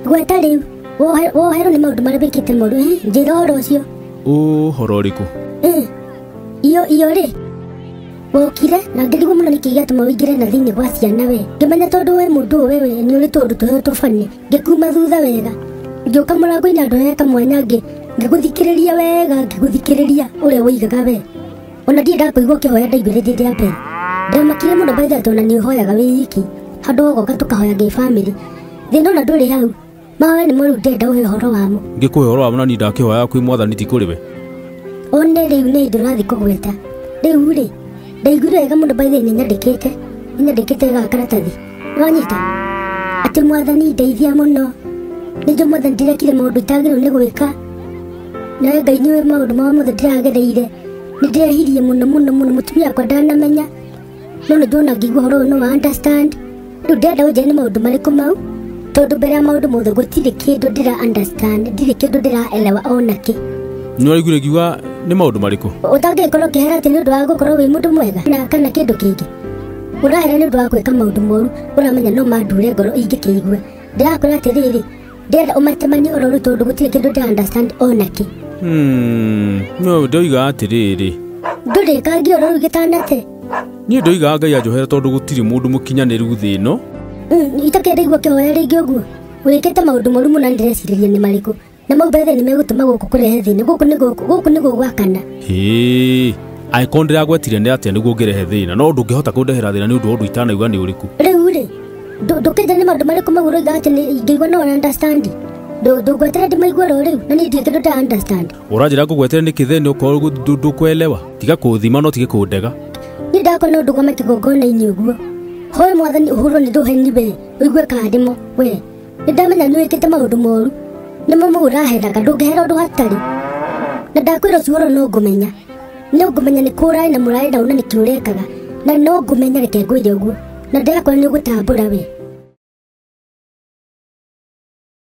Gweta rĩu woherwo nĩ maũndũ marĩa wĩkĩte moru. Njĩra ũhoro ũcio. Ũhoro ũrĩkũ? Iyo rĩ wokire na ngĩrigwo mũno nĩkĩ gĩatũma ũingĩre na thĩinĩ gwa ciana we. Ngĩmenya tondũ we mũndũ ũyũ wewe nĩ ũrĩ tũũndũ tũheo tũbani. Ngĩkuma thutha wega. Ngĩũka mũrango-inĩ andũ he kamwanya ngĩgũthikĩrĩria wega, ngĩgũthikĩrĩria ũrĩa woigaga we. Ona ndirĩ ndakũigua ũkĩhoya ndaiguire ndĩ rĩa mbere. Ndamakire mũno by the way tondũ nĩ ũhoyaga wĩ iki. Handũ ũgoka tũkahoya ngĩ family. Thĩna ona ndũrĩ hau. Mahoya nĩ moru ndĩrenda ũhe ũhoro wamo. Ngĩkũhe ũhoro wamo na niĩ ndakĩhoya kwĩ mwathani ti kũrĩ we. One rĩu nĩ ndũrathiĩ kũgweta. Rĩu rĩ ndaiguire wega mũno by the way nĩ nyandĩkĩte. Nĩ nyandĩkĩte ga karatathi. Nĩwanyita? Atĩ mwathani ndeithia mũno. Nĩnjũĩ mwathani ndĩrekire maũndũ itagĩrĩirwo nĩ gwĩka. Nawe Ngai nĩũĩ maũndũ marĩa mothe ndĩragereire. Nĩ ndĩrehirie mũno mũno mũno mũtumia wakwa ndanamenya. No nĩ ndona ngĩigua ũhoro ũyũ no wa understand. Rĩu ndĩrenda ũnjĩre nĩ maũndũ marĩkũ mau. Tondũ mbere ya maũndũ mothe gũtirĩ kĩndũ ndĩra understand, ndirĩ kĩndũ ndĩraelewa ona kĩ. Nĩ ũraiguire ngiuga nĩ maũndũ marĩkũ? Ũtangĩkorwo ũkĩhera atĩ nĩ ũndũ wa gũkorwo wĩ mũndũ mwega na kana kĩndũ kĩngĩ. Ũrahera nĩ ũndũ wa gwĩka maũndũ moru, ũramenya no mandure ngoro ingĩkĩigua. Ndĩrakwĩra atĩrĩrĩ, ndĩrenda ũmatemanie oro rĩu tondũ gũtirĩ kĩndũ ndĩra understand ona kĩ. No ndoiga atĩrĩrĩ. Ndũrĩkangie oro rĩu gĩtanate. Niĩ ndoigaga Ngai anjohere tondũ gũtirĩ mũndũ mũkinyanĩru thĩ ĩno. Itakĩenda igua kĩhoya rĩngĩ ũguo. Wĩkĩte maũndũ moru mũno na ndĩrecirĩria nĩ marĩkũ. Na mau mbere nĩ megũtũma gũkũ kũrehe thĩna. Gũkũ nĩ gũkũ, gũkũ nĩ gũgwakana. Hĩ, angĩkorwo ndĩragwetire nĩ atĩa nĩguo ngĩrehe thĩna, no ndũngĩhota kũndehera thĩna nĩ ũndũ wa ũndũ itanauga nĩ ũrĩkũ. Rĩu rĩ, ndũkĩnjĩra nĩ maũndũ marĩkũ mau ũroiga atĩ nĩ ingĩigua no understand. Ndũngweterera ndĩmaigue oro rĩu, na niĩ ndirĩ kĩndũ ndĩra understand. Ũranjĩra ngũgwetere nĩkĩ thĩna ũkorwo ndũkwelewa? Tiga kũũthima no tige kũndega. Niĩ ndakona ũndũ goma kĩgongona-inĩ ũguo. Hoe mwathani ũhũrwo nĩ rũheni we, ũigue karĩmo we. Nĩ ndamenya nĩ wĩkĩte maũndũ moru. Nĩmo mau ũraheraga, ndũngĩhera ũndũ hatarĩ. Na ndakwĩra ũcio ũhoro no ngũmenya. No ngũmenya nĩ kũ ũrarĩ na mũrarĩ na ũna nĩkĩ ũrekaga. Na no ngũmenya reke ngwĩre ũguo. Na ndĩrakwĩra nĩ ũgũtambũra we.